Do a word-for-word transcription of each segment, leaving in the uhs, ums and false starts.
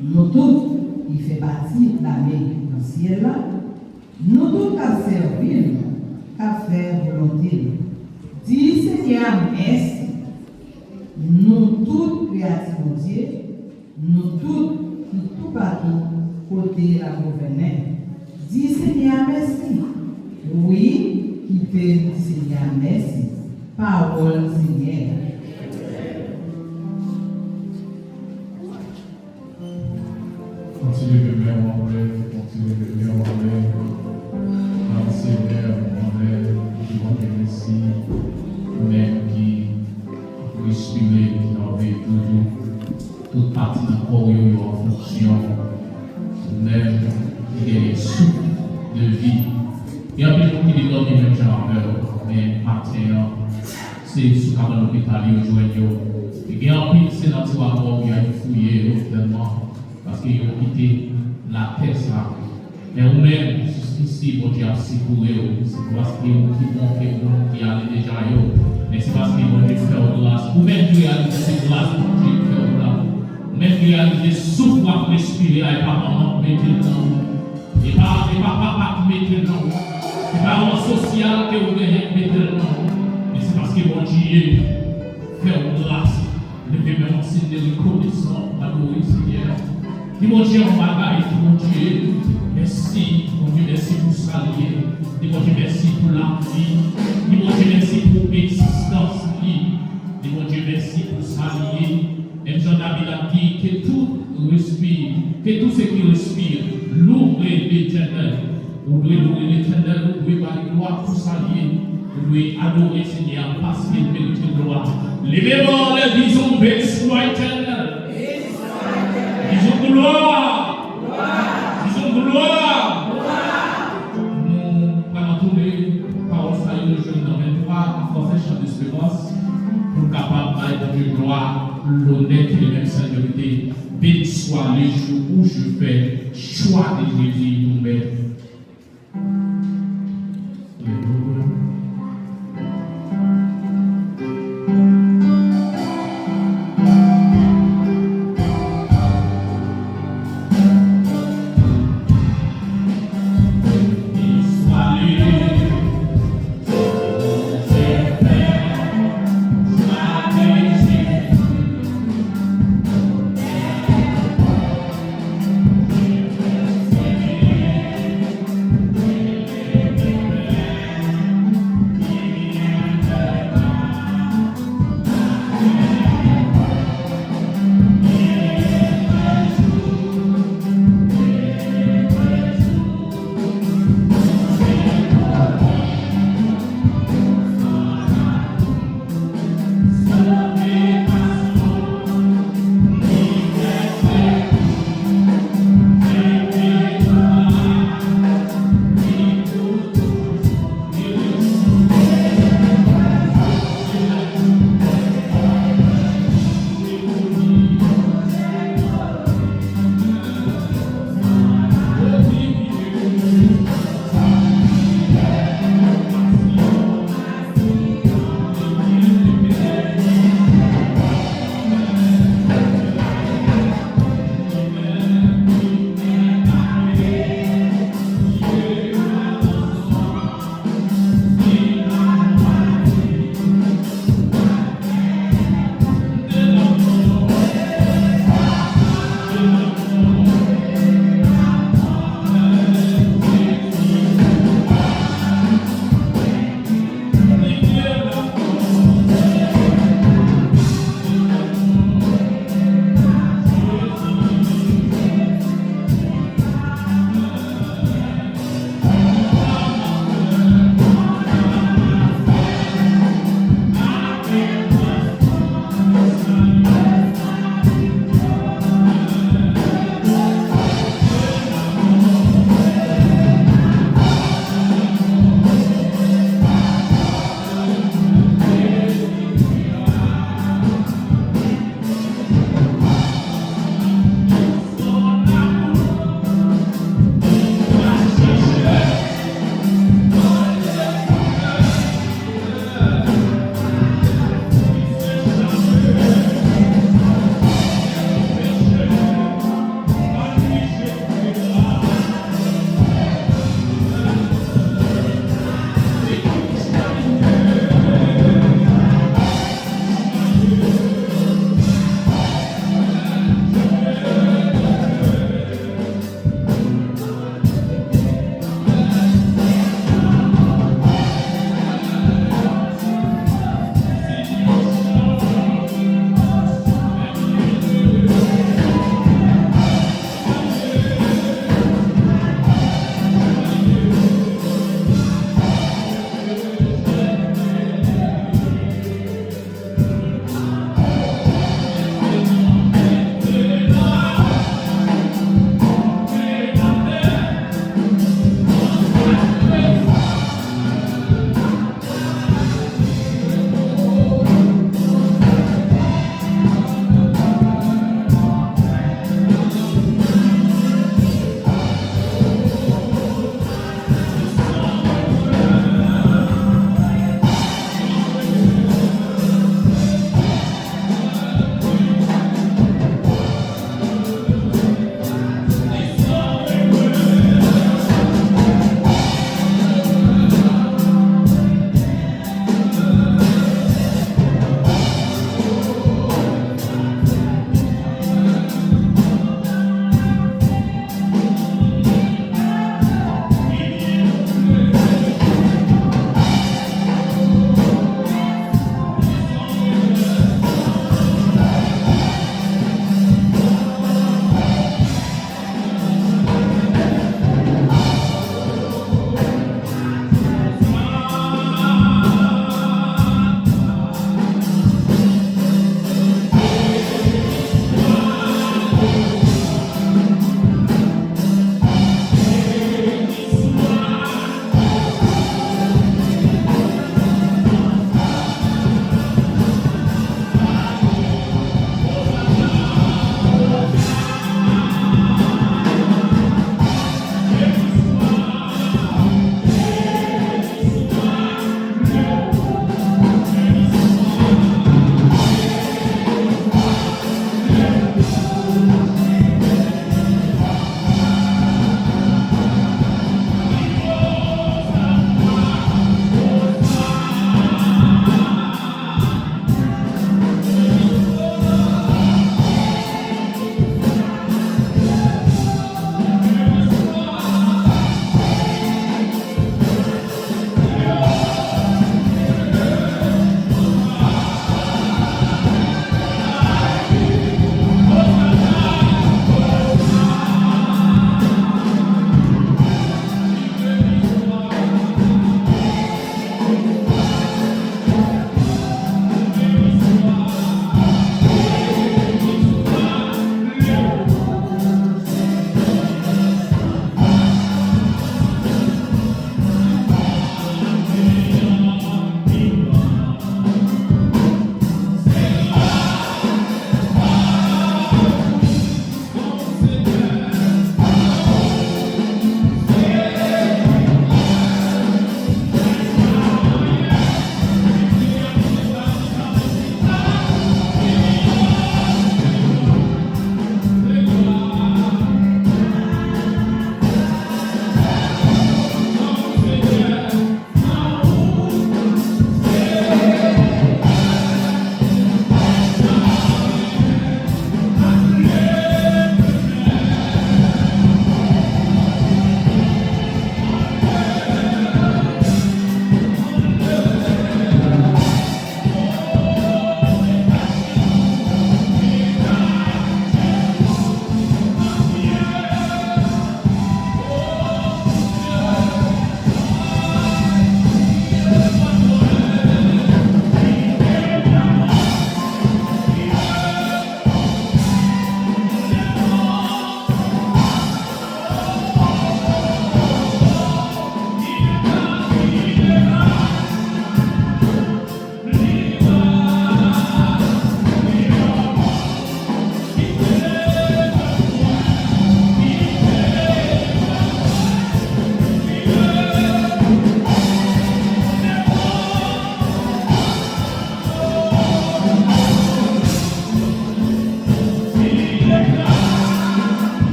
Nou tout ki fè pati lame nan syèl la, nou tout k ap sèvi l, k ap fè volonte l. Di Senyè a mèsi. Nou tout kreyati Bondye, nou tout ki toupatou kote l ap gouvènen. Di Senyè a mèsi. Wi, kite n di Senyè a mèsi. Pawòl Senyè a. Kontinye leve men w anlè, kontinye leve men w anlè. Ban Senyè w anlè, di Bondye mèsi, ou menm ki respire, ki kanpe toujou. Tout pati nan kò w yo, yo an fonksyon. Ou menm ki genyen souf de vi. Gen anpil moun ki te dòmi menm jan avè w, men maten an, se sou kabann lopital yo jwenn yo. E gen anpil, se nan tiwa mò yo al fouye yo, finalman, paske yo kite latè sa. Men ou menm, jiskisi, Bondye ap sekoure w. Se pa paske ou ki bon ke moun ki ale deja yo, men se paske Bondye fè w gras. Ou menm ki reyalize se gras Bondye ki fè w la. Ou menm ki reyalize souf w ap respire a, e pa manman k mete l nan ou. E pa, e pa papa k mete l nan ou. E pa ran sosyal ke ou genyen k mete l nan ou. Men se paske Bondye fè w gras. Leve men w ansanm de rekonesan, adore Senyè a. Di Bondye yon bagay, di Bondye mèsi, Bondye mèsi pou sa l ye. Di Bondye mèsi pou lavi. Di Bondye mèsi pou egzistans li. Di Bondye mèsi pou sa l ye. Menm jan David ap di, que tout respire, que tout ce qui respire, loue l'Éternel. Ou dwe loure Letènèl, ou dwe ba li glwa pou sa l ye. Ou dwe adore Senyè a paske l merite glwa. Leve men w anlè, dizon, Béni soit l'Éternel. Dizon, Glwa. Dizon, Glwa. Nou pral antoure pawòl sa yo, nou jwenn nan venntwa, an fransè, Chant d'Espérance, pou n kapab bay Bondye glwa, lonè ki li menm sèl merite. Béni soit le jour où je fais choix de Jésus, mon maître.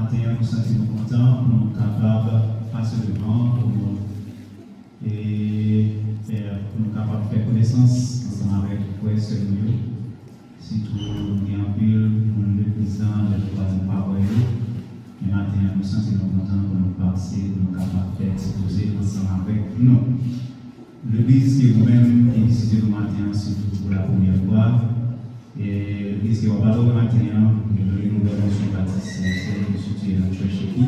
Maten an, nou santi nou kontan pou nou kapab pase devan, pou nou, e, fè, pou nou kapab fè konesans ansanm avèk frè e sè nou yo. Sitou, nou gen anpil moun legliz la, lè nou pa, nou pa wè yo. Men maten an, nou santi nou kontan pou nou pase, pou nou kapab fè ti koze ansanm avèk nou. Legliz ke ou menm ki vizite nou maten an, sitou pou la premyè fwa, e legliz ke w ap adore maten an, nou renouvle nou sou batis Sensè, nou sitye nan Church Épi.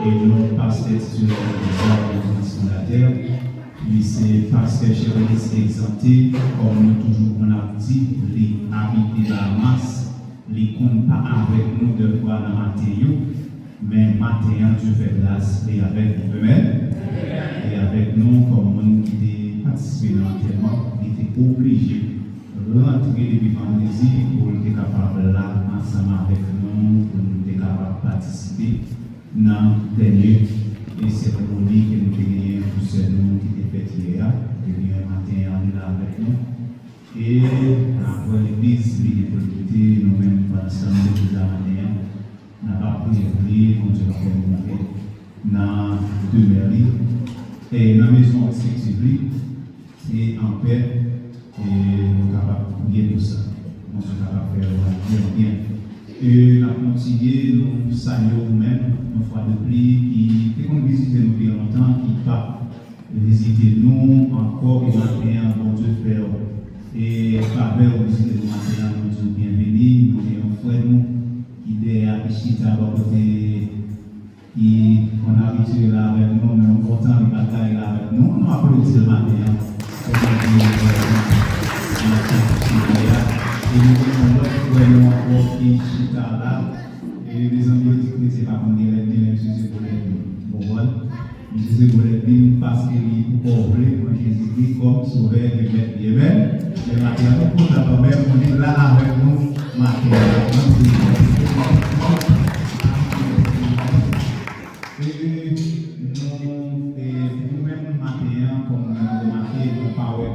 E non pastè titilè legliz la, nou fondatè, li se pastè Chèvrilis Egzante, kòm nou toujou konn ap di, li abite Bahamas, li konn pa avèk nou dèfwa nan maten yo, men maten an, Dye fè gras, li avèk nou. Amèn. Li avèk nou kòm moun ki te patisipe nan antèman, li te oblije rantre depi vandredi pou l te kapab la ansanm avèk nou, pou nou te kapab patisipe nan dènye, e, seremoni ke nou te genyen pou sè nou ki te fèt yè a. Ebyen, maten an, li la avèk nou. E apre legliz, li gen pou l kite nou menm pandan sa nou legliz la maten an. N ap priye pou li, Bondye va fè nou monte nan demè li, e nan mezon respektiv li, e anpè, e nou kapab priye pou sa. Bondye kapab fè l byen, byen. E n ap kontinye, nou salye ou menm, yon fwa de pli, ki te konn vizite nou byen lontan, ki pa vizite nou ankò, e maten an, Bondye fè w, e favè w vizite nou maten an, nou di w byenveni. Nou gen yon frè nou ki dèyè a, ki chita bò kote, ki konn abitye la avèk nou, men yon bon tan li pa t gaye la avèk nou. Nou aplodi l maten an. Pou Bondye, e nou gen yon lòt frè nou ankò ki chita la. E mezanmi, yo di kretyen pa konn gen lènmi, men misye se gwo lènmi. Ou konprann? Misye se gwo lènmi m paske li poko vle pran Jezikri kòm Sovè e Mèt li. Amèn? Men maten an, nou kontan kanmenm, li la avèk nou maten an. E nou, e pou nou menm maten an, kòm nou remake, nou pa wè,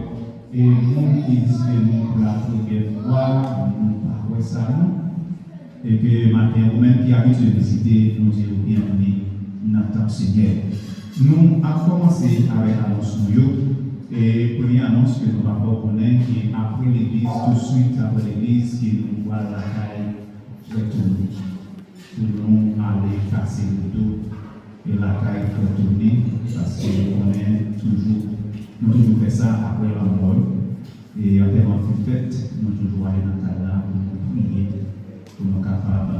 e moun ki vizite nou pou la premyè fwa, nou pa wè sa non. E ke maten, ou menm ki abitye vizite, nou di w byenveni nan tanp Senyè. Nou ap kòmanse avèk anons nou yo. E premye anons ke nou va fè w konnen, ke apre legliz, touswit apre legliz, ke nou pral lakay frè Tony, pou nou ale kase redo e lakay frè Tony, paske nou konnen toujou, nou toujou fè sa apre lanmò yo. E antèman fin fèt, nou toujou ale nan kay la pou nou priye, pou nou kapab,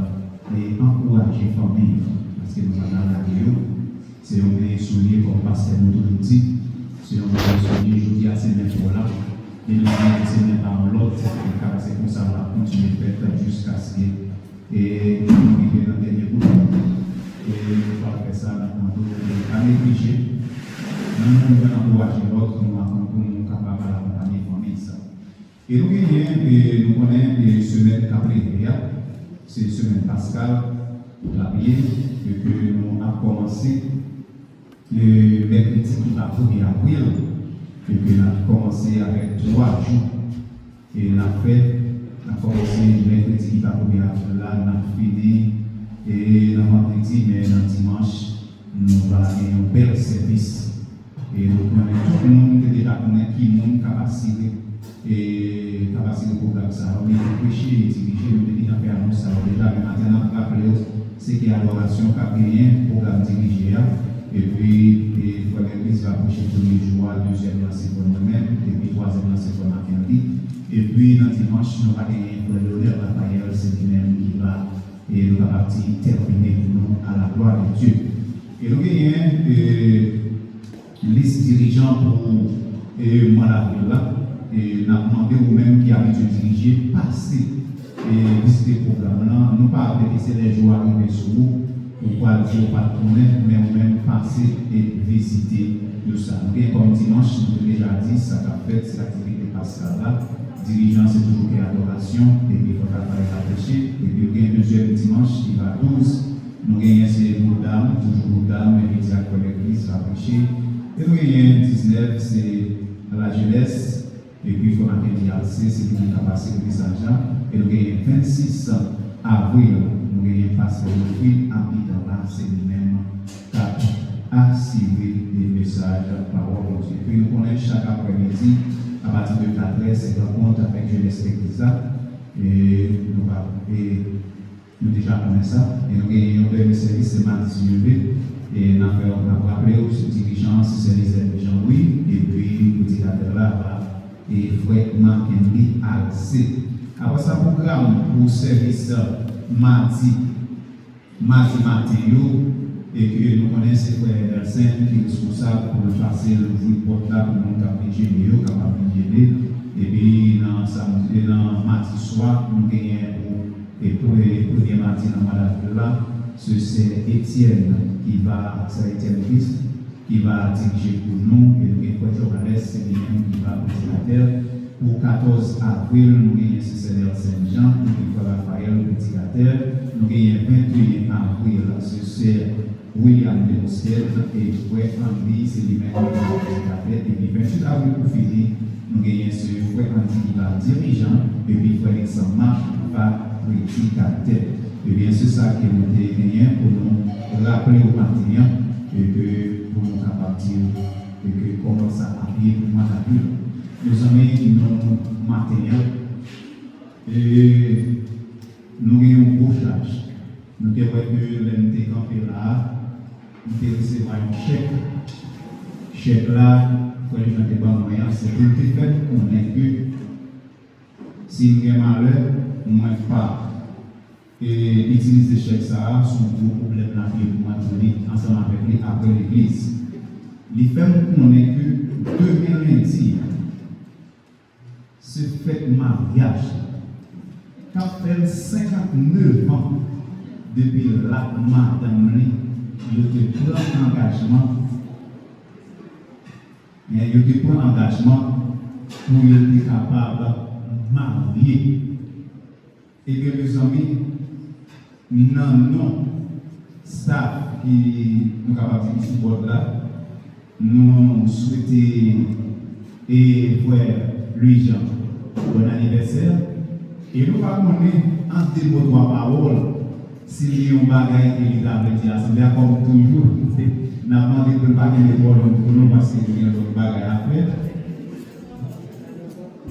e, ankouraje fanmi yo, paske nou pa ka lage yo. Se yon veye soulye, kòm pastè nou toujou di, se yon veye soulye, jodi a se men pa w la, demen se men pa yon lòt, e kaba se konsa l ap kontinye fèt jiskaske e nou rive nan dènye bout. E nou pral fè sa, n ap mande w pou pa neglije. Nan menm jan n ankouraje lòt, nou ap, pou nou kapab al akonpanye fanmi sa. E nou genyen, e nou konnen, e semèn k ap rive a, se semèn Paskal l ap ye, e ke nou ap kòmanse e mèkredi ki pa premye avril, e ke n ap kòmanse avèk twa jou, e n ap fè, n ap kòmanse mèkredi ki pa premye avril la, n ap fini, e nan vandredi, men nan dimanch, nou va gen yon bèl sèvis. E nou konnen tout moun te deja konnen ki moun k ap asire e k ap asire pwogram sa yo. Li te preche, li dirije, nou te gentan fè anons sa yo deja, men maten an, n ap raple w, se ke adorasyon k ap genyen, pwogram dirije a. Epi, e, frè legliz va preche premye jou a, dezyèm nan se frè mwen menm, epi twazyèm nan se frè Marc-Henry. Epi, nan dimanch, nou va genyen frè Leonel Raphaël, se li menm ki va, e nou kapab di, tèmine pou nou, à la gloire de Dieu. E nou genyen, e, lis dirijan pou, e, mwa davril la. E n ap mande ou menm ki abitye dirije, pase, e, vizite pwogram lan. Nou pa vle ke se lè jou a rive sou ou, ou pral di ou pa t konnen, men ou menm pase e vizite yo sa. Nou gen kòm dimanch, nou te deja di, sa k ap fèt, se aktivite paskal la. Dirijan se toujou kè adorasyon, epi frè Raphaël va preche, epi ou gen dezyèm dimanch ki va douz, nou genyen se Boudam, toujou Boudam, epi dyak frè legliz va preche, e nou genyen diznèf se lajenès, epi frè Marc-Henry Alcé, se li menm k ap asire mesaj la, e nou genyen vennsis avril, nou genyen Paske nou fin abitan la, se li menm k ap asire de mesaj pawòl Bondye. Epi nou konnen chak aprèmidi, apati de katrè, se rankont avèk jenès legliz la. E nou va, e nou deja konnen sa. E nou genyen yon dènye sèvis, se madi si Dye vle. E n ap fè, n ap raple w, se dirijan an, se sè Lizèt Jean Louis, epi predikatè la va e frè Marc Henry Alcé. Apre sa, pwogram pou sèvis madi, madi maten yo, e ke nou konnen se frè Nelson ki responsab pou l pase l ouvri pòt la pou moun k ap vin jene yo kapab vin jene. Epi nan samdi, nan madi swa, nou genyen pou, e pou, e premye madi nan mwa davril la, se sè Etienne ki va, sè Etienne Christ, ki va dirije pou nou, e nou gen frè Johannes, se li menm ki va predikatè. Pou katòz avril, nou genyen se sè Nelson Jean, epi frè Raphaël, predikatè. Nou genyen venteyen avril, se sè William Demostel, e frè Henry, se li menm ki va predikatè. Epi ventuit avril pou fini, nou genyen se frè Andy ki va dirijan, epi frè Nixon Marc ki va predikatè. Ebyen, se sa ke nou te genyen pou nou raple w maten an, e ke pou nou kapab di w, e ke kòman sa ap ye pou mwa davril. Mezanmi, nou maten an, e nou gen yon gwo chaj. Nou te wè ke lè m te kanpe la a, m te resevwa yon chèk. Chèk la, frè Jean te ban mwen an, se pou l te fè m konnen ke si m gen malè, mwen pa, e, itilize chèk sa a, se yon gwo pwoblèm l ap ye pou mwen pou li ansanm avèk li apre legliz. Li fè m konnen ke demen lendi a, se fèt maryaj li, k ap fè l senkantnèf an depi l ak madanm li, yo te pran angajman, men yo te pran angajman pou yo te kapab marye. Ebyen, mezanmi, nan non staff ki, nou kapab di, ki sou bòd la, nou swete, e, frè Louis Jean bon anivèsè. E nou pa konnen, an de mo, twa pawòl, si li gen yon bagay ke li ta vle di asanble a, kòm toujou, n ap mande pou l pa kenbe twò long pou nou, paske nou gen lòt bagay a fè.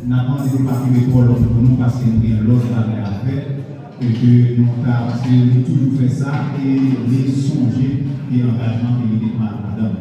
N ap mande pou l pa kenbe twò long pou nou, paske nou gen lòt bagay a fè, e ke nou ta, paske li toujou fè sa, e li sonje ke angajman ke li te pran ak madanm.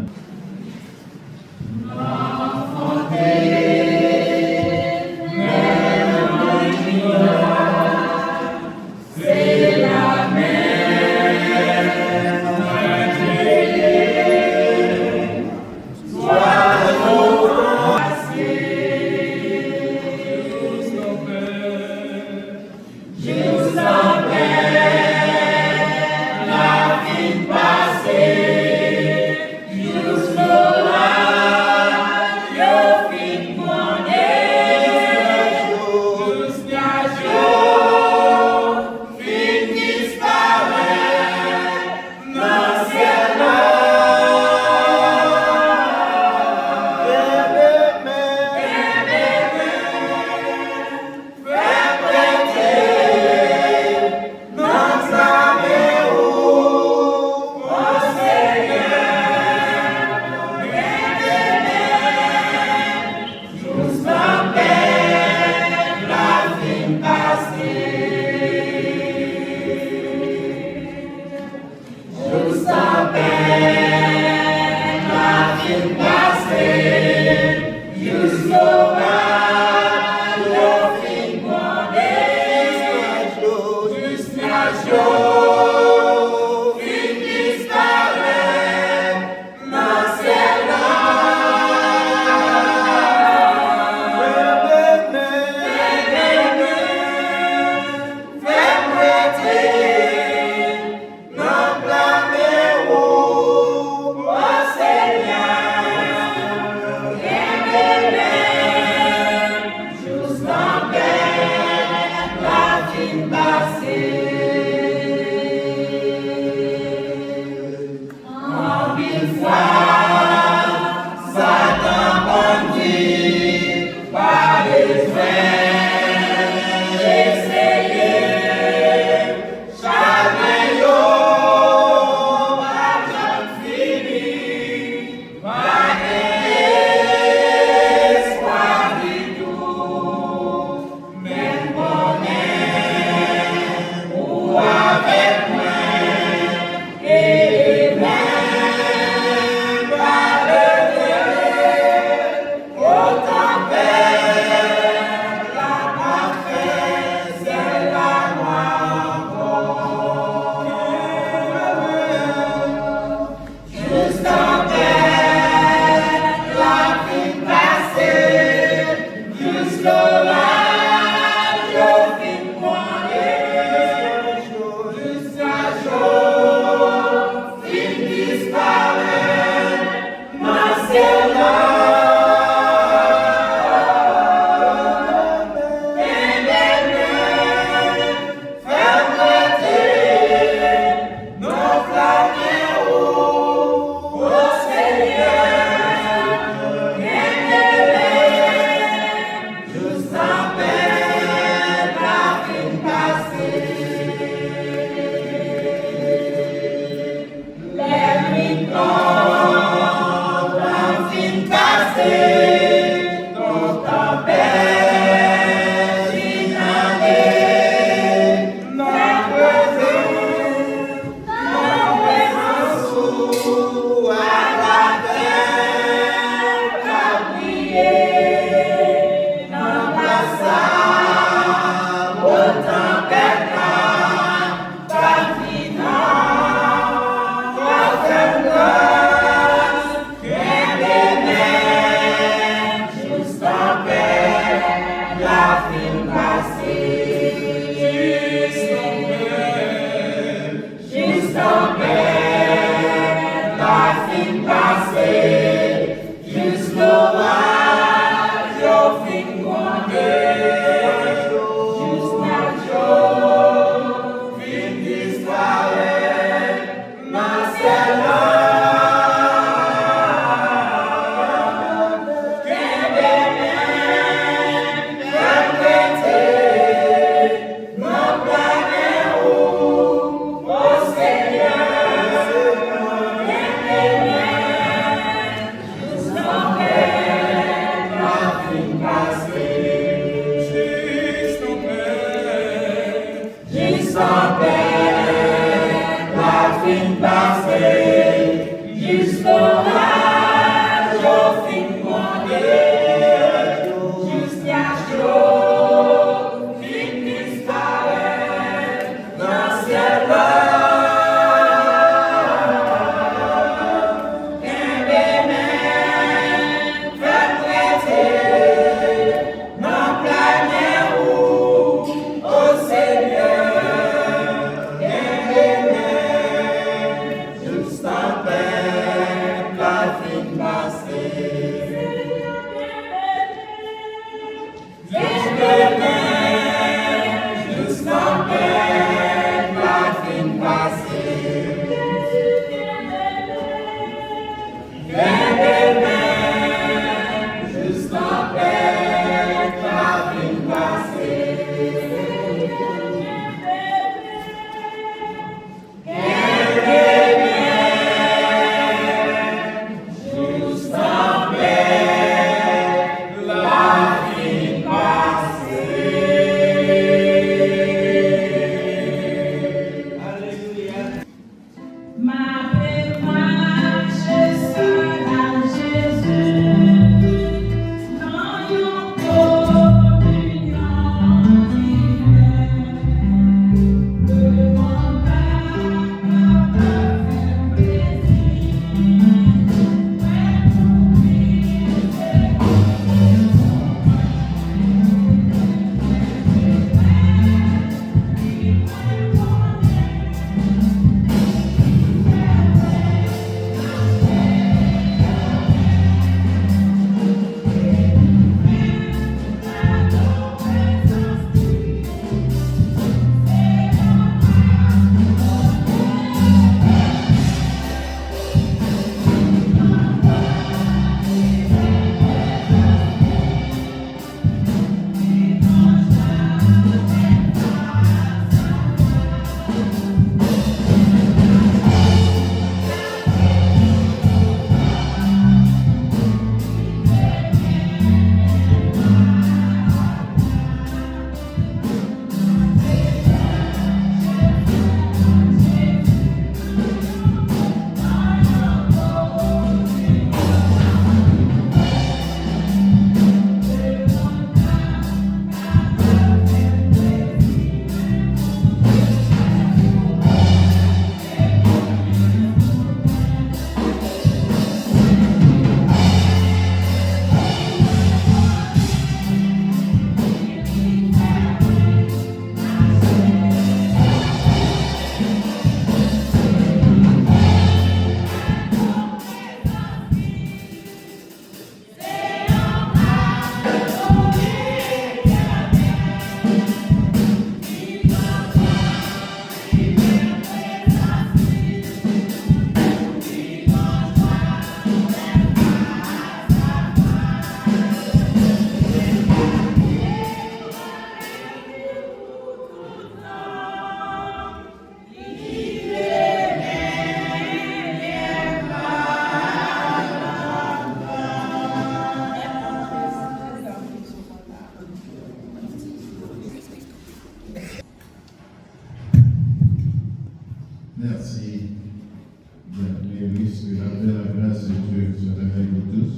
Bien, et risque la paix, la grâce de Dieu soit avec vous tous.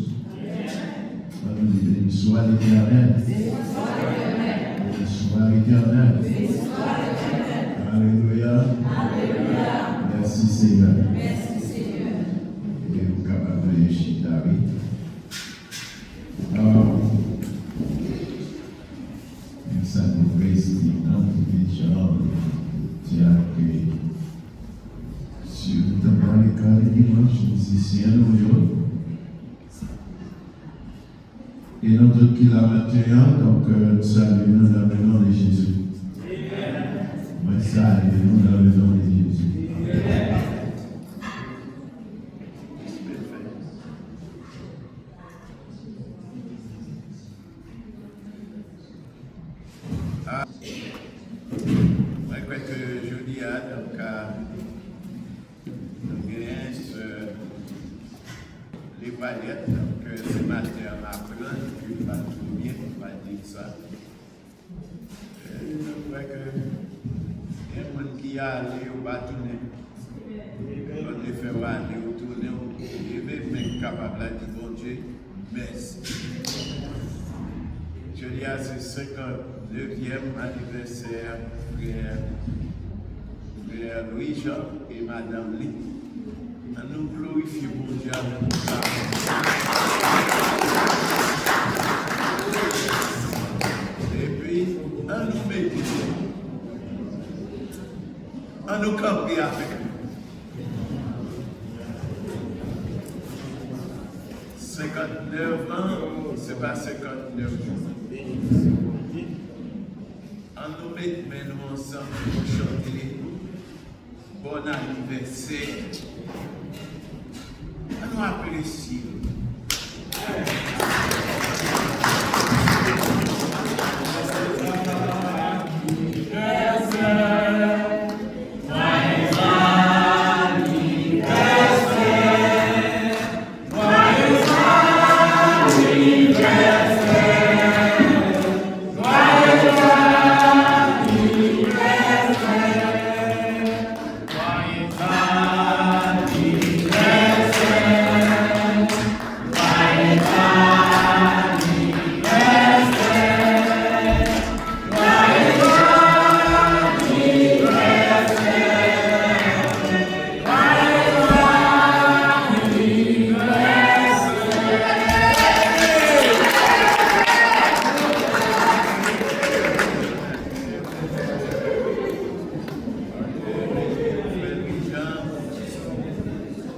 Amen. Béni soit l'Éternel. Béni soit l'Éternel. Alléluia. Merci Seigneur. E ou kapab chita, wi. Ah, Sa nou resi nan divijon, di a ke si nou ta pale kale dimanch, mizisyen nou yo, e nou tout ki la maten an, donk, euh, n salye nou nan le non de Jezi. Mwen salye nou nan le non de Jezi. Ah, mwen kwè ke jodi a, donk, ah, nou genyen sè Levalyèt, donk, euh, se maten an m aprann ke l pa twò byen, pou m pa di sa. Euh, mwen kwè ke gen moun ki ale, yo pa tounen. Bondye fè w ale, ou tounen, ou leve men k kapab la, di Bondye mèsi. Jodi a se senkantnevyèm anivèsè frè, frè Louis Jean e madanm li. Ann nou glorifye Bondye avèk nou sa. Epi, ann nou mete, ann nou kanpe avèk li. Senkantnèf an, se pa senkantnèf jou. Ann nou met men nou ansanm pou nou chante bòn anivèsè. Ann nou apresye.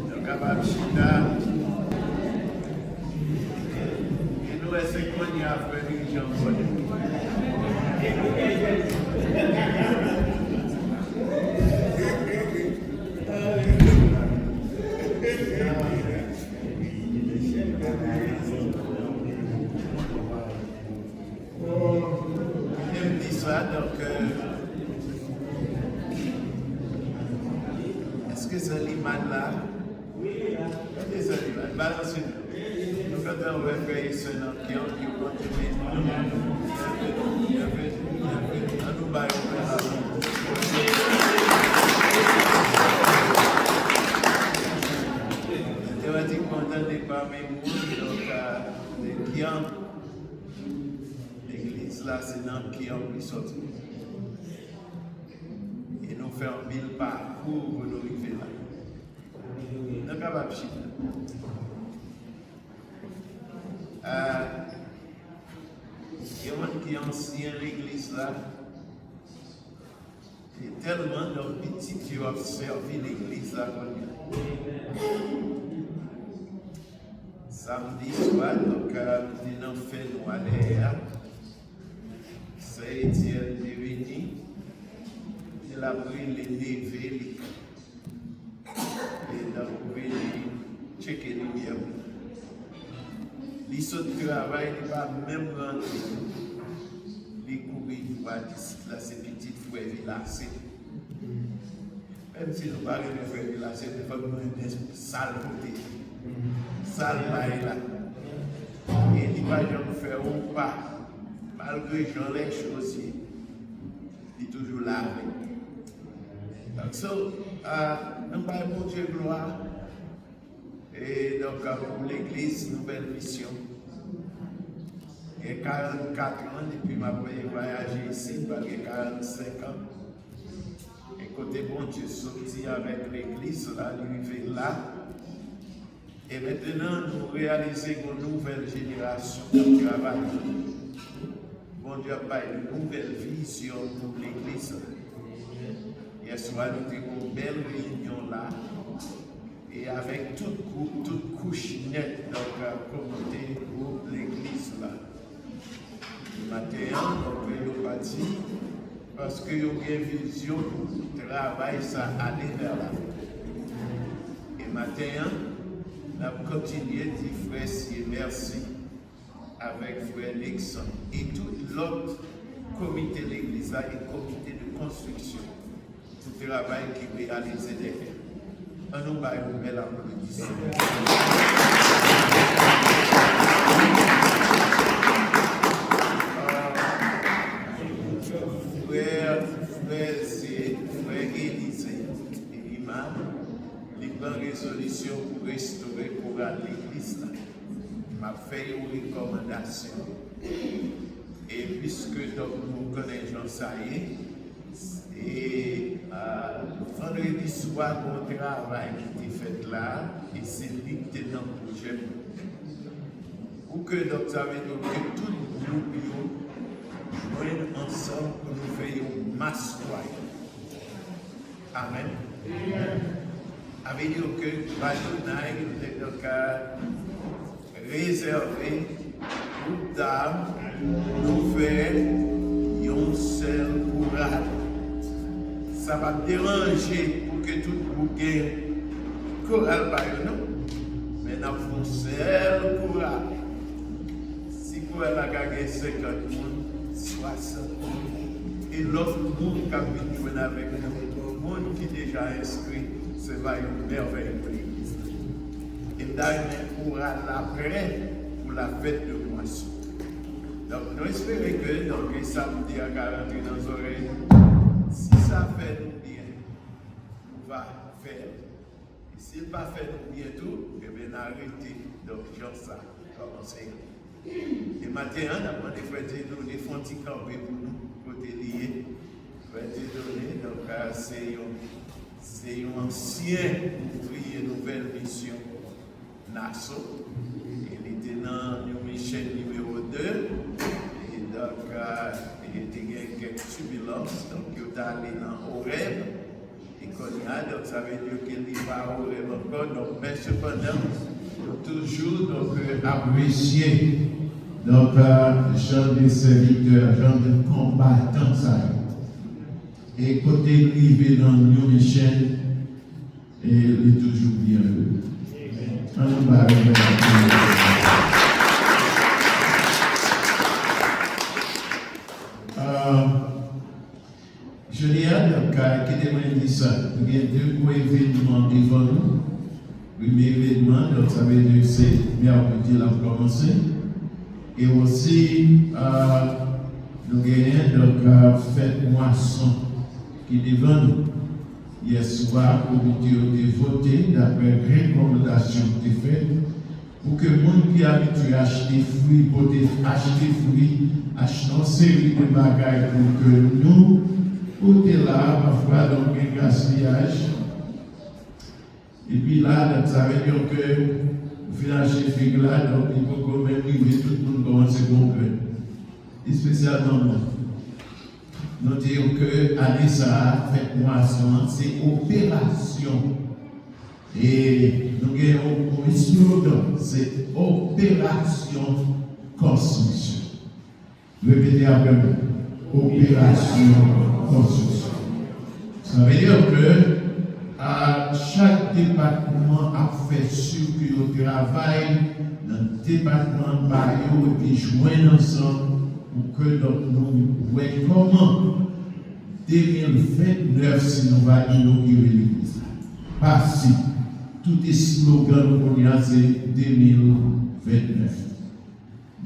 Nou kapab chita. E nou wè se kounye a frè dirijan pwòl. Menm di sa, donk, euh, èske Zanlimad la? Kote Zanlimad? Balanse nou. Nou gentan wè frè e sè nan kè an ki yo kontinye. Ann nou ba yo yon lapè. Otomatikman, tande pami moun, donk, euh, de kè an. Legliz la, se nan kè an pou li sòti. E nou fè anpil pakou pou nou rive la. Nou kapab chita. Ah, gen moun ki ansyen legliz la. E tèlman, donk, pitit yo ap sèvi legliz la kounye a. Samdi swa, donk, nou te nan fè nwalè a. Sè Etienne te vini, e l ap rele neve li. E tankou vini tcheke limyè pou li. Li sot travay, li pa menm rantre. Li kouri pou al isit la, se pitit frè Vilase. Menm si nou pa renmen frè Vilase, men fòk nou renmen sa l pote, sa l bay la. E li pa janm fè yon pa, malgre jan lèchoz ye. Li toujou la avèk nou. Donk, so, Ah, nou bay Bondye glwa. E donk, pou legliz Nouvèl Misyon, gen karannkat an depi m ap voyaje isit, pral gen karannsenk an. E kote Bondye soti avèk legliz la, li rive la. E mentnan, nou reyalize yon nouvèl jenerasyon k ap travay. Bondye ap bay yon nouvèl vizyon pou legliz la. Yèswa, nou te gen yon bèl reyinyon la. E avèk tout gwoup, tout kouch nèt, donk, komite, gwoup, legliz la. Maten an, donk, yo pati, paske yo gen vizyon pou travay sa ale vè lavan. E maten an, n ap kontinye di frè Sye mèsi avèk frè Nixon e tout lòt komite legliz la e komite de konstriksyon pou travay ki reyalize dèyè. Ann nou ba yo bèl aplodisman. Frè, frè, se frè Elize Elima, li pran rezolisyon pou restore koral legliz la. M ap fè yon rekòmandasyon. E piske, donk, nou konnen jan sa ye, e, a, vandredi swa, gon travay ki te fèt la, e se li ki te nan pwojè m. Pou ke, donk, sa vle di ke tout gwoup yo jwenn ansanm pou nou fè yon mas kwayè. Amèn. Sa vle di ke Adonay te ka rezève gwoup dam nou fè yon sèl koral. Sa p ap deranje pou ke tout gwoup gen koral pa yo, non. Men n ap fè yon sèl koral. Si koral la ka gen senkant moun, swasant moun, e lòt moun k ap vin jwenn avèk nou, moun ki deja enskri, se va yon mèvèy pou legliz la. E m ta renmen koral la prè pou la fèt de mwason. Donk, nou espere ke, donk, sa m di a ka rantre nan zòrèy nou. Si sa fè nou byen, nou va fè l. E si l pa fè nou byen tou, ebyen, n a rete, donk, jan sa kòmanse. E maten an, n ap mande frè Dieudonné fè yon ti kanpe pou nou, kote li ye. Frè Dieudonné, donk, a, se yon, se yon ansyen ouvriye Nouvèl Misyon Naso. E li te nan New Mission nimewo de. E donk, a, li te gen kèk tibilans. Donk, yo t ale nan Orèb. E kounye a, donk, sa vle di ke li pa Orèb ankò. Donk, men sepandan, nou toujou, donk, euh, apresye, donk, euh, jan de sèvitè, jan de konbatan sa yo. E kote l rive nan New Mission, e li toujou byen ere. Ann nou ba yo yon bèl aplozisman. Euh, Jodi a, donk, kite mwen di sa, nou gen de gwo evènman devan nou. Premye evènman, donk, sa vle di se mèkredi l ap kòmanse. E osi, a, nou genyen, donk, a, fèt mwason ki devan nou. Yè swa, komite yo te vote, daprè rekòmandasyon ki te fèt, pou ke moun ki abitye achte fwi, pote achte fwi, achte yon seri de bagay pou ke nou pote la, pafwa, donk, gen gaspiyaj. Epi la, donk, sa vle di ke ou fin achte fig la, donk, li poko menm rive, tout moun kòmanse pran grenn. Espesyalman mwen. Nou di yo ke ane sa a, fèt mwason an, se operasyon. E nou gen yon, yon eslogan, se operasyon konstriksyon. Repete apre mwen, operasyon konstriksyon. Sa vle di ke a chak depatman ap fè si ke yo travay nan depatman pa yo epi jwenn ansanm pou ke, donk, nou wè kòman de mil vennèf, si nou va inogire legliz la. Pase tout eslogan nou kounye a se de mil vennèf.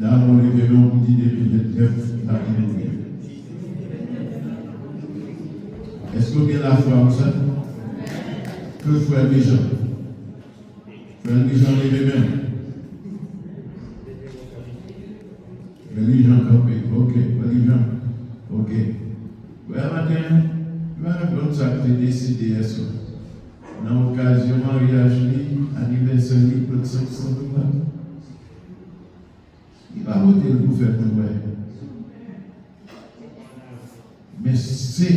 Dam, ou leve men w pou di de mil vennèf, n ap inogire. Èske w gen lafwa pou sa? Ke frè Mijan. Frè Mijan, leve men w. Frè Mijan kanpe. Ok, frè Mijan. Ok. Wè maten an, nou pa konn sa k te deside yè swa. Nan okazyon maryaj li, anivèsè li, tout senk san dola. Li pa vote l pou fè moun wè. Men se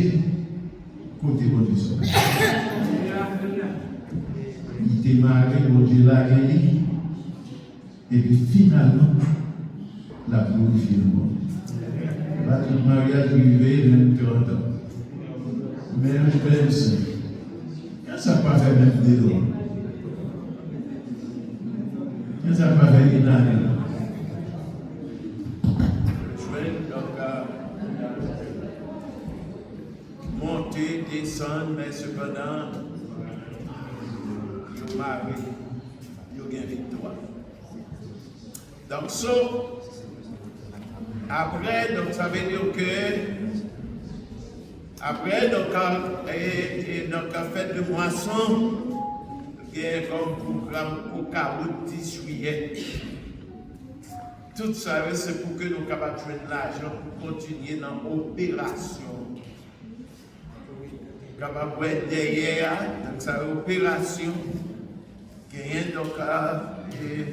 kote Bondye sot. Li te mare, Bondye lage li. Epi finalman, l ap glorifye non Bondye. Se pa tout maryaj rive menm trant an. Men yon bèl sen. Kiyès k pa fè menm de lò? Kiyès k pa fè yon ane? Jwenn, donk, euh, monte, desann, men sepandan, yo mare, yo gen viktwa. Donk, so, apre, donk, sa vle di ke, apre, donk, e, e, donk, fèt de mwason, gen kòm pwogram okawout dis jiyè. Tout sa yo, se pou ke nou kapab jwenn lajan pou kontinye nan operasyon. Kapab wè dèyè a, donk sa yo operasyon, genyen donk a, e,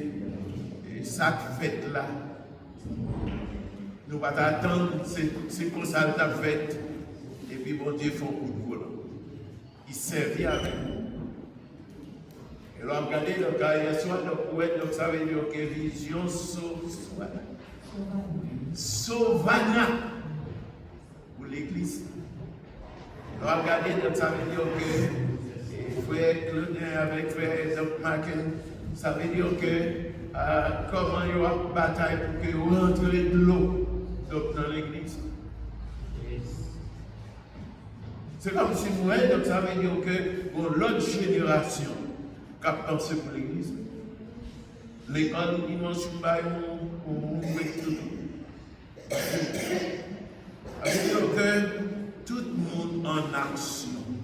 e sa k fèt la. Nou pa t atann, se, se konsa l t ap fèt, epi Bondye fè yon kout volan. Li sèvi avèk nou. E lè w ap gade, donk, a, yè swa, donk, ou wè, donk, sa vle di, ok, vizyon so-, swa-, Sovana pou legliz. Lè w ap gade, donk, sa vle di, ok, e frè Claudin avèk frè, donk, Maken, sa vle di, ok, a, kòman yo ap batay pou ke yo rantre dlo, donk, nan legliz. Se kòmsi m wè, donk sa vle di ke gon lòt jenerasyon k ap panse pou legliz. Lekòl dimanch yo bay yon, yon mouvman tout. Sa vle di ke tout moun an aksyon.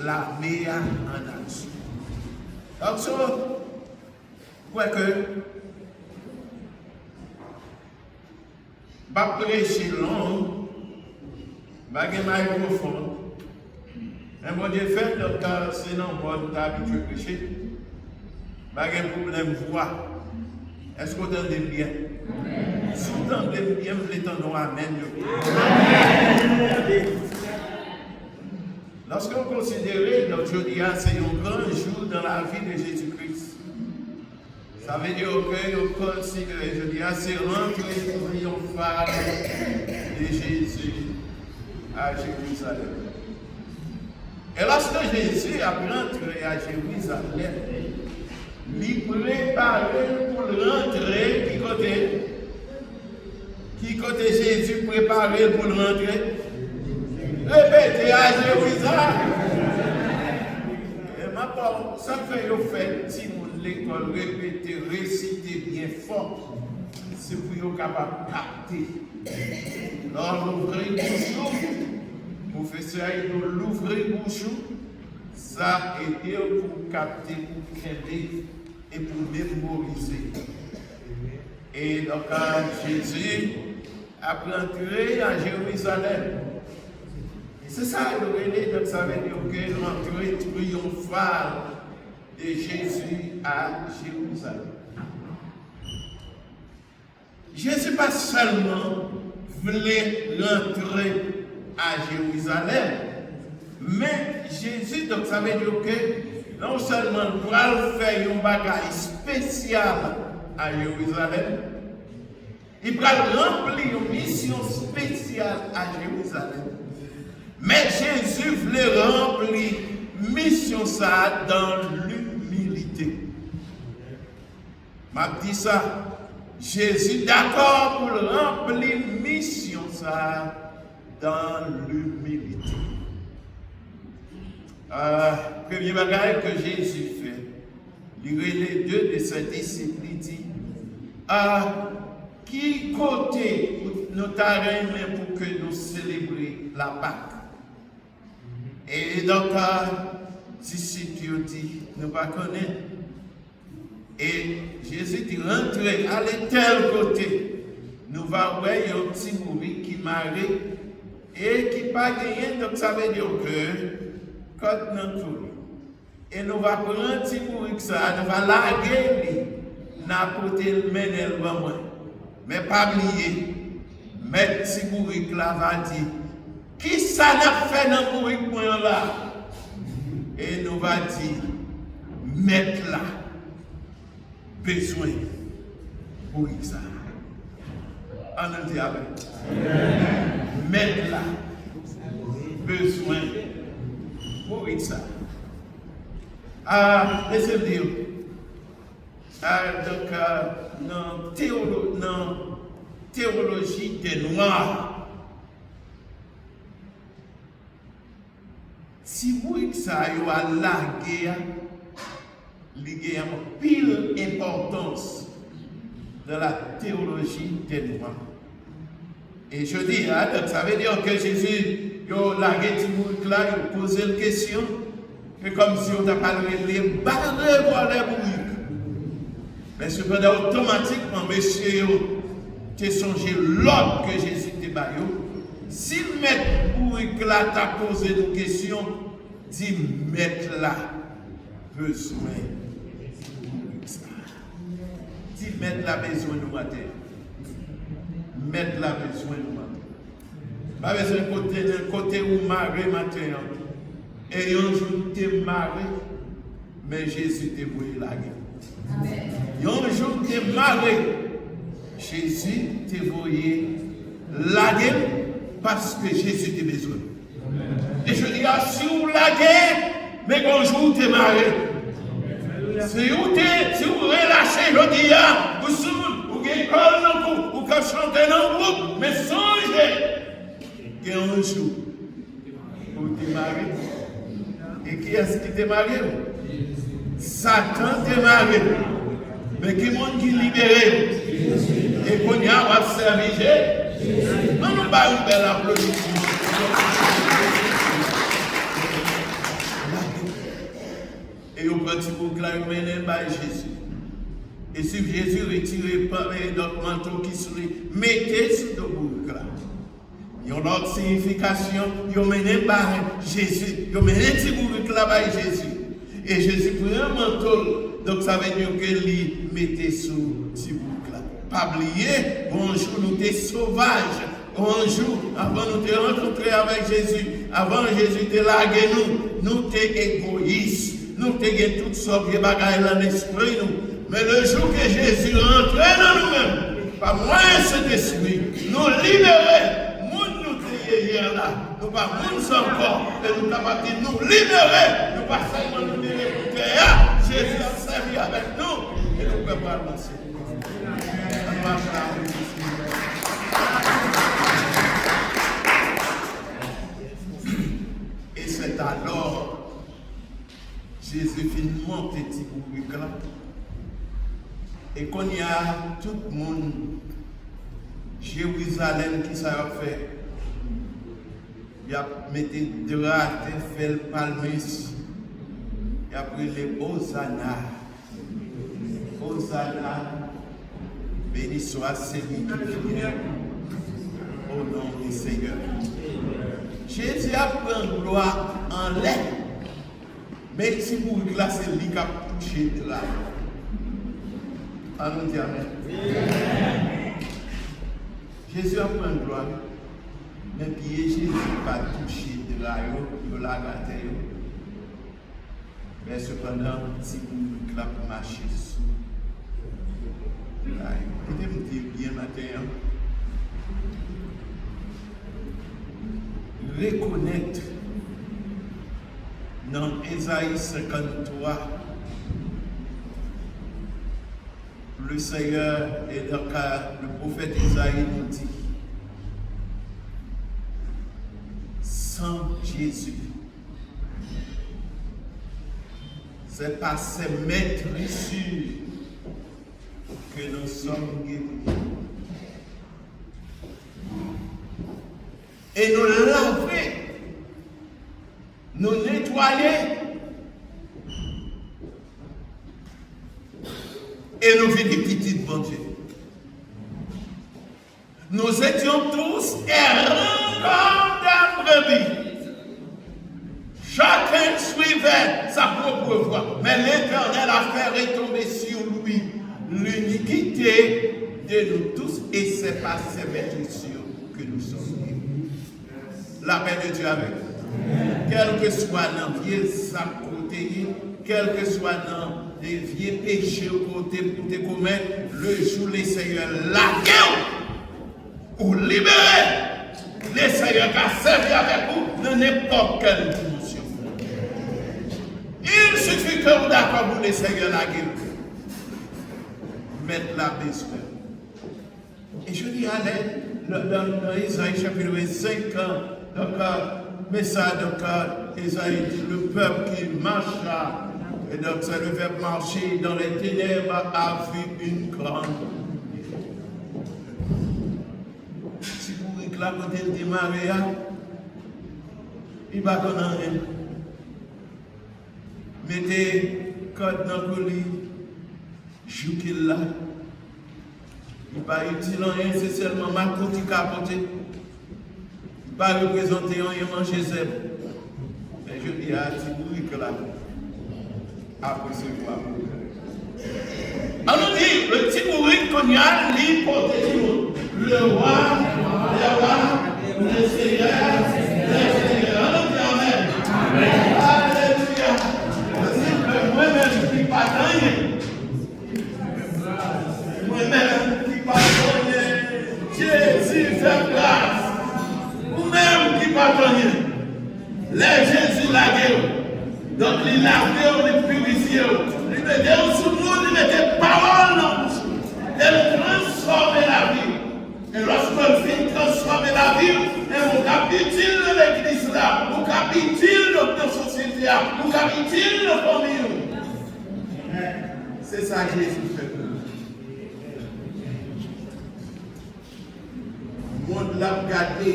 Lame a an aksyon. Donk, so, m kwè ke M p ap preche long, m pa gen mayikwofòn. Men Bondye fè, donk, se nan mòn m ta abitye preche. M pa gen pwoblèm vwa. Èske w tande m byen? Si w tande m byen, m vle tande yon amèn yo. Lòske w konsidere, donk, jodi a, se yon gran jou dans la vie de Jésus-Christ. Sa vle di ke yo konsidere jodi a se rantre triyonfal de Jezi a Jerizalèm. E lòske Jezi ap rantre a Jerizalèm, li prepare l pou l rantre ki kote? Ki kote Jezi prepare l pou l rantre? Repete, a Jerizalèm. E m ap ba w, sa k fè yo fè timoun lekòl repete, resite byen fò, se pou yo kapab kapte. Lè w louvri bouch ou, pwofesè a ede w louvri bouch ou, sa ede w pou w kapte, pou w kenbe e pou w memorize. E donk, a, Jezi ap rantre a Jerizalèm. E se sa yo rele, donk, sa vle di ke rantre triyonfal de Jezi a Jerizalèm. Jezi pa sèlman vle rantre a Jerizalèm, men Jezi, donk, sa vle di ke non sèlman l pral fè yon bagay espesyal a Jerizalèm, li pral ranpli yon misyon espesyal a Jerizalèm, men Jezi vle ranpli misyon sa a dans l'humilité. M ap di sa, Jezi dakò pou l ranpli misyon sa a dans l'humilité. Ah, premye bagay ke Jezi fè, li rele de de se disip, li di, ah, ki kote nou ta renmen pou ke nou selebre Lapak? E donk, ah, disip yo di, "Nou pa konnen." E Jezi di, "Rantre, ale tèl kote. Nou va wè yon ti bourik ki mare e ki pa genyen, donk sa vle di ke kòd nan kou li. E nou va pran ti bourik sa a, nou va lage li, n a pote l mennen l ban mwen. Men pa bliye, mèt ti bourik la va di, 'Kisa n ap fè nan bourik mwen an la?'" E nou va di, "Mèt la bezwen bourik sa a." Ann nou di amèn. Mèt la bezwen bourik sa a. Ah, lese m di w. Ah, donk, ah, nan teyolo-, nan teyoloji dè nwa, ti bourik sa yo al lage a, li gen anpil enpòtans dans la théologie des Noirs. E jodi a, donk, sa vle di ke Jezi, yo lage ti bourik la, yo poze l kesyon, e kòmsi yo ta pral rele bare vòlè bourik. Men sepandan, otomatikman, mesye yo te sonje lòd ke Jezi te ba yo. Si mèt bourik la ta poze nou kesyon, di, "Mèt la bezwen bourik sa." Di, "Mèt la bezwen nou maten an." Mèt la bezwen nou maten an. Pa bezwen kote, kote ou mare maten an. E yon jou m te mare, men Jezi te voye lage m. Yon jou m te mare, Jezi te voye lage m paske Jezi te bezwen m. E jodi a, si w lage, men gon jou w te mare. Si w te, si w relache jodi a, ou soud, ou gen kòl nan kou, ou ka chante nan gwoup, men sonje, gen yon jou ou te mare. E kiyès ki te mare w? Satan te mare. Men ki moun ki libere yo? E kounye a, w ap sèvi Jezi. An nou ba yon bèl aplodisman. E yo pran ti bourik la, yo mennen bay Jezi. E si Jezi retire pa, e dòt manto ki sou li, mete sou do bourik la. Yon lòt siyifikasyon, yo mennen bay Jezi, yo mennen ti bourik la bay Jezi. E Jezi pran manto l, donk sa vle di ke li mete sou ti bourik la. Pa bliye, yon jou nou te sovaj, yon jou, avan nou te rankontre avèk Jezi, avan Jezi te lage nou, nou te egoyis, nou te gen tout sòt vye bagay nan lespri nou. Men le jou ke Jezi rantre nan nou menm, pa mwayen Sentespri, nou libere. Moun nou te ye yè la, nou pa moun sa ankò, e nou kapab di nou libere. Nou pa sèlman libere pou tè a, Jezi ap sèvi avèk nou, e nou prè pou al nan syèl. Ann nou aplodi Senyè. Et c'est alors Jezi fin monte ti bourik la. E kounye a, tout moun Jerizalèm, kisa y ap fè? Y ap mete dra atè, fè l palmis. Y ap rele Ozana. Ozana, béni soit celui qui vient au nom du Seigneur. Jezi ap pran glwa anlè. Men ti bourik la, se li k ap touche dra yo. Ann nou di amèn. Jezi ap pran glwa, men pye Jezi pa touche dra yo, yo lage atè yo. Men sepandan, ti bourik la ap mache sou dra yo. Kite m di byen maten an. Rekonèt nan Ezayi senkanntwa, le Seigneur, et dans le cas, le prophète Isaïe nous dit, sans Jésus, c'est par ses meurtrissures que nous sommes guéris. E nou lave, nou netwaye Et nous vîmes pitit Bondye. Nous étions tous errants comme des brebis. Chacun suivait sa propre voie. Mais l'Éternel a fait retomber sur lui l'iniquité de nous tous, et c'est par ses meurtrissures que nous sommes guéris. Lapè de Dye avèk ou. Kèlkeswa nan vye zak ke w te ye, kèlkeswa nan de vye peche ke w te, ou te komèt, le jou Lesenyè lage w, ou libere, Lesenyè ka sèvi avèk ou nan nenpòt kèl dimansyon. Il suffit ke ou dakò pou Lesenyè lage w. Mèt la bezwen. E jodi a, lè, lè, dans, dans Esaïe chapitre vingt-cinq, euh, donc, euh, mais ça, donc, euh, Esaïe dit, le peuple qui marche, euh, et donc c'est le verbe marcher dans les ténèbres a vu une grande lumière. Ti bourik la, kote l te mare a, li pa konn anyen. Mete kòd nan kou li, jouke l la. Li pa itil anyen, se sèlman makòt li ka pote. Li pa reprezante anyen, manje zèb. Men jodi a, ti bourik la ap resevwa. An nou di, le ti bourik kounye a, li pote ki mo? Le roi des rois, le seigneur des seigneurs. An nou di amèn. Alelouya. Di, mwen menm ki pa t anyen. Mwen menm ki pa t anyen. Jezi fè gras. Ou menm ki pa t anyen. Lè Jezi lage w, donk li lave w, li pirifye w, li mete w sou moun, li mete pawòl nan bouch ou, e l transfòme lavi w. E lòske l fin transfòme lavi w, e ou k ap itil nan legliz la, ou k ap itil donk nan sosyete a, ou k ap itil nan fanmi w. Se sa Jezi fè pou ou. Mond la ap gade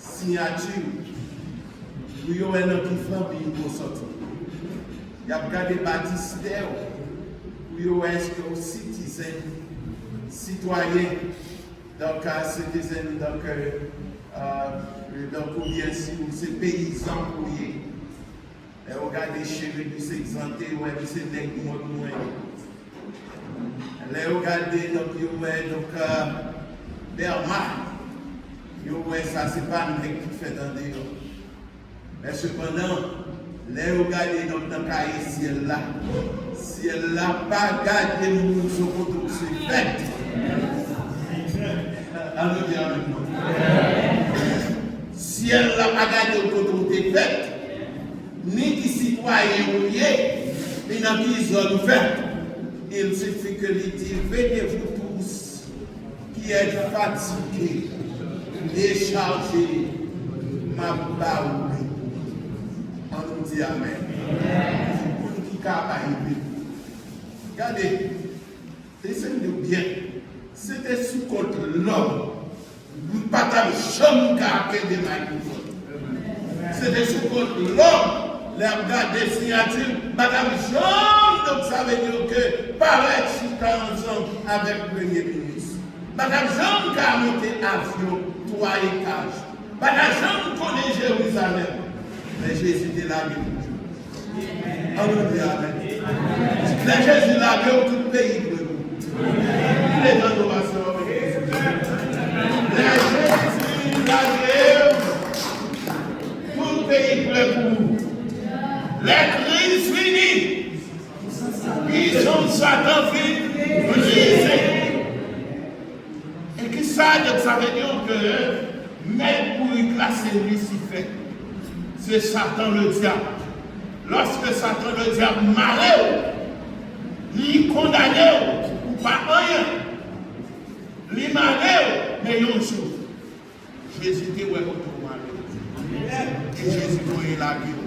siyati w pou yo wè nan ki fanmi w soti. Y ap gade batistè w pou yo wè èske w sitizen, sitwayen, donk, euh, citizen, donk, euh, euh, donk, oubyen si w se peyizan ou ye. Lè yo gade cheve misye egzante, yo wè misye nèg mòn mwen. Lè yo gade, donk, yo wè, donk, euh, Bèma, yo wè sa se pa nèg ki fèt andeyò. Men sepandan, lè yo gade, donk, nan kaye syèl la, syèl la pa gade moun sou kote w se fèt. An nou di amèn. Syèl la pa gade w kote w te fèt, ni ki sitwayen ou ye, ni nan ki zòn ou fèt. Il suffit que li di, venez vous tous qui êtes fatigués et chargés, m ap ba ou repo. An nou di amèn. Pou moun ki ka bay repo. Gade, Tande m di w byen, se te sou kont lòm, m pa t ap janm ka kenbe mayikwofòn. Se te sou kont lòm, lè y ap gade siyati l, m pa t ap janm, donk, sa vle di ke parèt chita ansanm avèk premye minis. M pa t ap janm ka monte avyon twa etaj. M pa t ap janm konnen Jerizalèm. Men Jezi te lage m. An nou di amèn. Lè Jezi lage w, tout peyi prè pou ou. Lè Jezi lage w, tout peyi prè pou ou. Lè kriz vini, pwisans Satan fin brize. E kisa, donk, sa vle di ke mèt bourik la se Lisifè, se Satan Ledyab. Lòske Satan Ledyab mare w, li kondane w, ou pa anyen. Li mare w, men yon jou, Jezi te wè kote w mare. E Jezi voye lage w.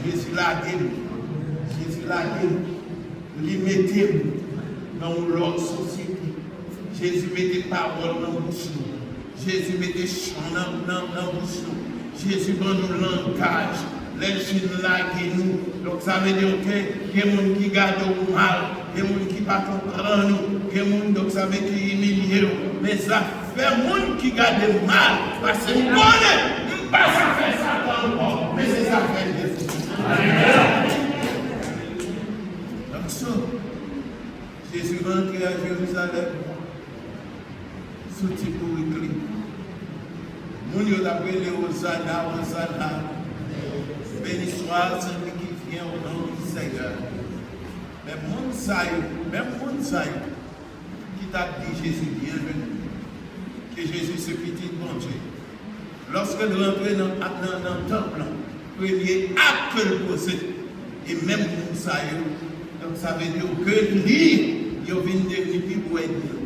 Jezi lage m. Jezi lage m. Li mete m nan yon lòt sosyete. Jezi mete pawòl nan bouch nou. Jezi mete chan nan, nan, nan bouch nou. Jezi ban nou langaj. Lè l fin lage nou. Donk, sa vle di ke gen moun ki gade w mal. Gen moun ki pa konprann ou. Gen moun, donk, sa vle di, imilye w. Men zafè moun ki gade m mal, paske m konnen m pa zafè Satan ankò, men se zafè Jezi. Donk, so, Jezi rantre a Jerizalèm sou ti bourik li. Moun yo t ap rele, Ozana, Ozana. Béni soit celui qui vient au nom du Seigneur. Men moun sa yo, menm moun sa yo ki t ap di Jezi byenveni, ke Jezi se pitit Bondye, lòske l rantre nan, nan, nan tanp lan, premye ak ke l poze, e menm moun sa yo, donk, sa vle di ke li, yo vin devni pi gwo ènmi yo.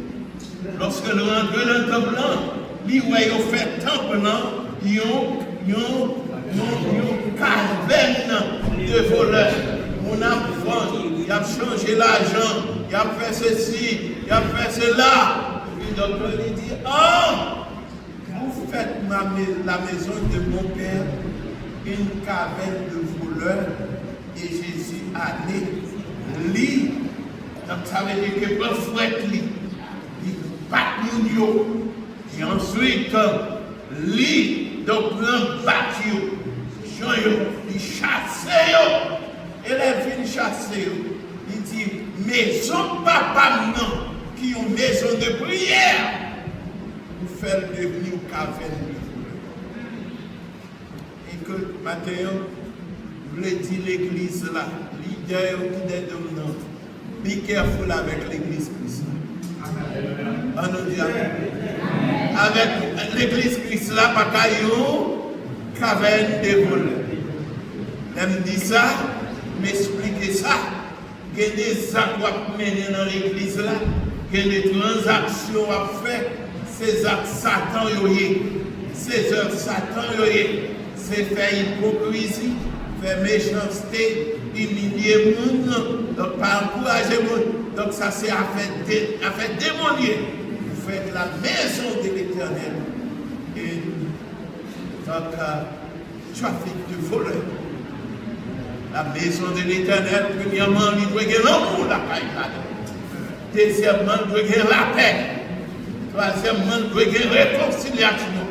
Lòske l rantre nan tanp lan, li wè yo fè tanp lan yon, yon, yon, yon kavèn de volè. Moun ap vann, y ap chanje lajan, y ap fè sesi, y ap fè sela. Epi doktè li di, ah, vous faites ma mai-, la maison de mon père une caverne de voleurs. E Jezi ale, li, donk, sa vle di ke pran fwèt li, li bat moun yo, e answit, li, donk, pran bak yo, jan yo, li chase yo. E lè l fin chase yo, li di, mezon papa m nan, ki yon mezon de priyè, ou fè l devni yon kavèn de volè. E ke maten an, m vle di legliz la, lidè yo ki dèyè m nan, be careful avèk legliz Kris la. An nou di amèn. Avèk legliz Kris la, pa ka yon kavèn de volè. Lè m di sa, m esplike sa. Gen de zak w ap mennen nan legliz la, gen de tranzaksyon w ap fè, se zak Satan yo ye, se zèv Satan yo ye, se fè ipokrizi, fè mechanste, imilye moun, donk pa ankouraje moun, donk sa se afè de, afè demon ye. Vous faites la maison de l'Éternel. E, donk, euh, trafik de volè. La maison de l'Éternel, premyèman, li dwe gen lanmou lakay ladan. Dezyèmman, li dwe gen lapè. Twazyèmman, li dwe gen rekonsilyasyon.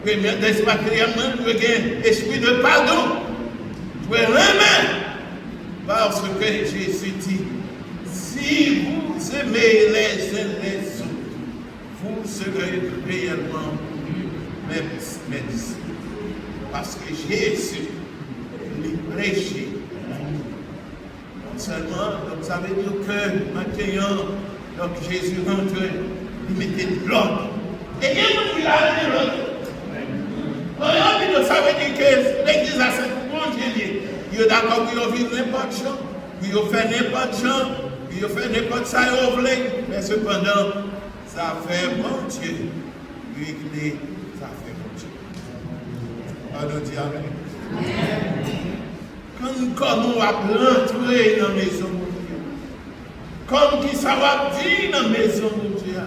Premyè, dèz-, katriyèmman, li dwe gen espri de padon. Dwe renmen. Parce que Jésus dit, si vous aimez les uns les autres, vous serez réellement mes, mes disciples. Paske Jezi, li preche lanmou. Non sèlman, donk, sa vle di ke maten an, donk, Jezi rantre, li mete lòd. E gen moun ki la mete lòd. Lè yo di nou, sa vle di ke legliz la se pou Bondye li ye. Yo dakò pou yo viv nenpòt jan, pou yo fè nenpòt jan, pou yo fè nenpòt sa yo vle. Men sepandan, zafè Bondye regle zafè Bondye. An nou di amèn. Konn kòman w ap rantre nan mezon Bondye. Konn kisa w ap di nan mezon Bondye a.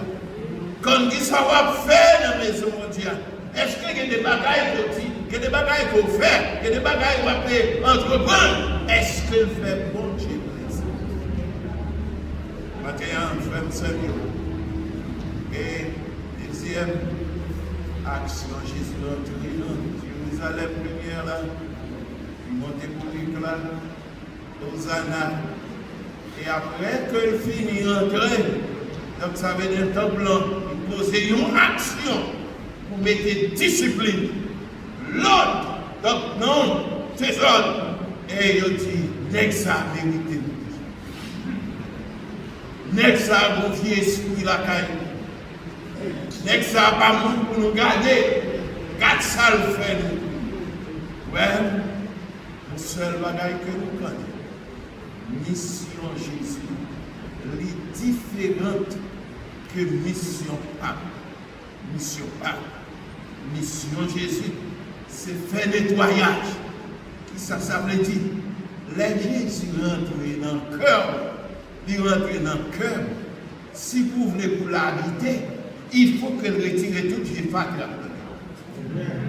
Konn kisa w ap fè nan mezon Bondye a. Èske gen de bagay ke w di, gen de bagay ke w fè, gen de bagay w ap, eh, antreprann? Èske l fè Bondye plezi? Maten an, frè m, sè m yo, e dezyèm aksyon, Jezi rantre nan Jerizalèm premyè la, li monte bourik la, Ozana. E apre ke l fini rantre, donk sa vle di nan tanp lan, li poze yon aksyon pou mete disiplin, lòd, donk non, dezòd. E yo di, nèg sa a merite nou. Nèg sa a gon vye espri lakay li. Nèg sa a pa moun pou nou gade. Gad sa l fè nou. Wè, yon sèl bagay ke nou konnen. Misyon Jezi, li diferan ke misyon pa m. Misyon pa m. Misyon Jezi, se fè netwayaj. Kisa sa vle di? Lè Jezi rantre nan kè w, li rantre nan kè m. Si pou w vle pou l abite, il faut ke l retire tout vye fatra k nan kè w. Amen.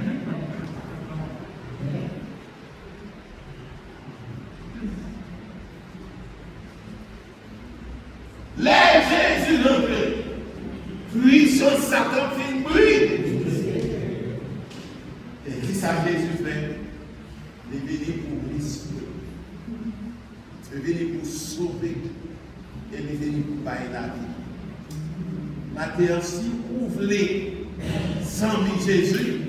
Lè Jezi rantre, prizon Satan fin brile. E kisa Jezi fè? Li vini pou restore. Li vini pou sove. E li vini pou bay lavi. Maten an, si ou vle zanmi Jezi,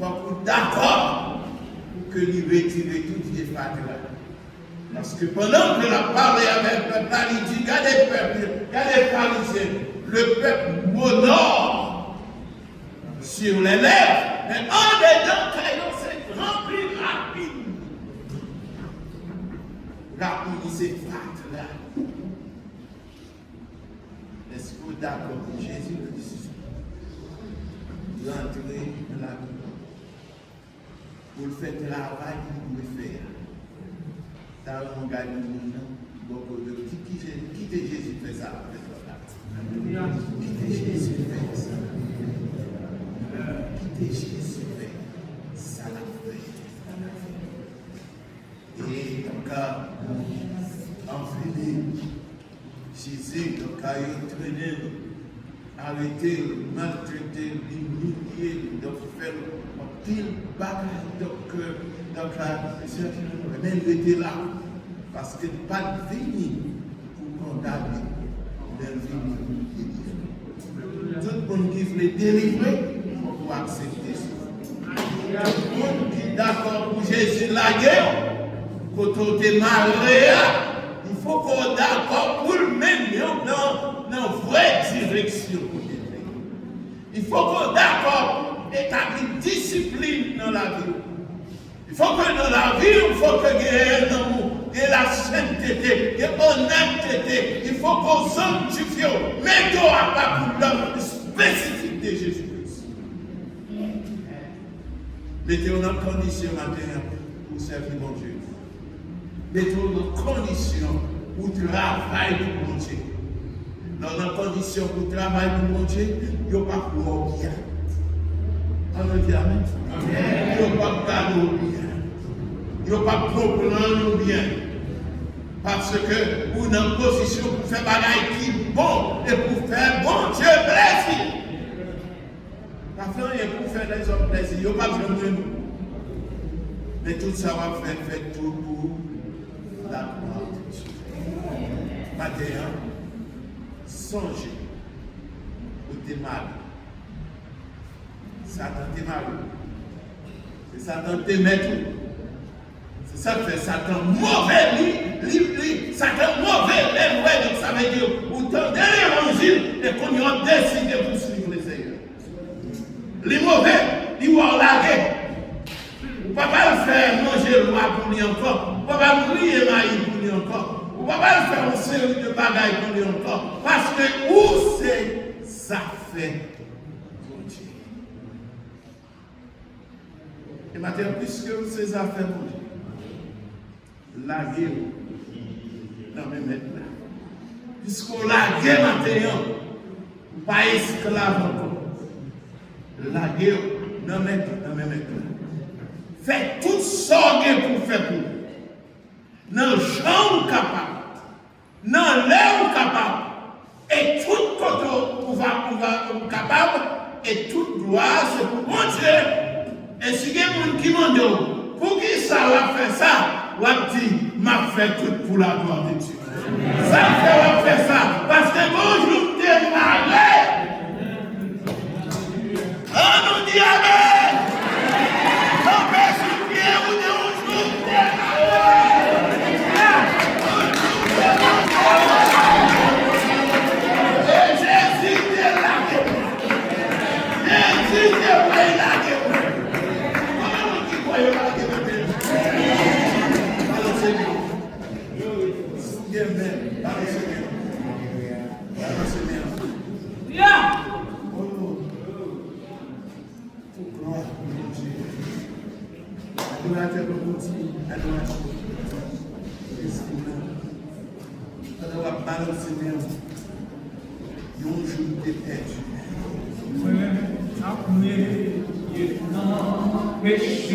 fòk ou dakò pou ke li retire tout vye fatra. Paske pandan ke l ap pale avèk pèp la, li di, gade pèp, gade Farizyen, le peuple m'honore sur les lèvres, men andedan kay yo se ranpli lapin. Lapin se fatra. Èske w dakò pou Jezi Kris rantre nan lavi w? Pou l fè travay li dwe fè a. Talè w gade moun nan bò kote w, di, ki Je- kite Jezi fè sa l ap fè la. Kite Jezi fè sa l ap fè. Kite Jezi fè sa l ap fè. E donk, anfini, Jezi, donk, yo trennen l, arete l, maltrete l, imilye l, donk, fè l anpil bagay. Donk, donk, men l rete la, paske l pa t vini pou kondane, men l vini pou delivre. Tout moun ki vle delivre, fòk ou aksepte sa. Tout moun ki dakò pou Jezi lage w kote w te mare a, il faut que w dakò pou l mennen w nan, nan vrè direksyon kote l ye. Il faut que w dakò pou etabli disiplin nan lavi w. Il faut que nan lavi w, fòk ke gen lanmou, gen lasentete, gen onètete. Il faut que w sanctifye w, mete w apa pou lòm espesifik de Jezi Kris. Mete w nan kondisyon maten an pou w sèvi Bondye. Mete w nan kondisyon pou w travay pou Bondye. Lè w nan kondisyon pou w travay pou Bondye, yo p ap wè w byen. Ann nou di amèn. Yo p ap gade w byen. Yo p ap konprann ou byen. Paske ou nan pozisyon pou fè bagay ki bon e pou fè Bondye plezi. Pa fè anyen pou fè lèzòm plezi, yo p ap janm renmen w. Men tout sa w ap fè, fè tou pou laglwa de Dye. Maten an, sonje ou te mare. Satan te mare w. Se Satan te mèt ou. Se sa k fè Satan move, li, li, li, Satan move lè l wè, donk sa vle di ou tande levanjil e kounye a w ap deside pou swiv Lesenyè. Li move, li wè w lage. Ou pa pral fè manje lwa pou li ankò. Ou pa pral griye mayi pou li ankò. Ou pa pral fè yon seri de bagay pou li ankò. Paske ou se zafè Bondye. E maten an, piske w se zafè Bondye, lage w nan men Mèt la. Piske w lage maten an, ou pa esklav ankò. Lage w nan men, nan men Mèt la. Fè tout sa w gen pou w fè pou li. Nan jan w kapab. Nan lè ou kapab, e tout kote ou va, ou va, ou kapab, e tout glwa se pou Bondye. E si gen moun ki mande w, poukisa w ap fè sa? W ap di, m ap fè tout pou laglwa de Dye. Sa k fè w ap fè sa? Paske gon jou m te mare. Ann nou di amèn! Tanpri, sipye ou de yon jou te lage. E Jezi te lage. Jezi te voye lage. Konbyen moun ki kwè yo lage maten an? Balanse men w. Si w gen men, balanse men w. Balanse men w. Oh. Pou glwa pou Bondye. Adoratè, bon Bondye, adoratè, bon Bondye. Pandan w ap balanse men w, yon jou te pèdi. Mwen, ap mete pye nan peche.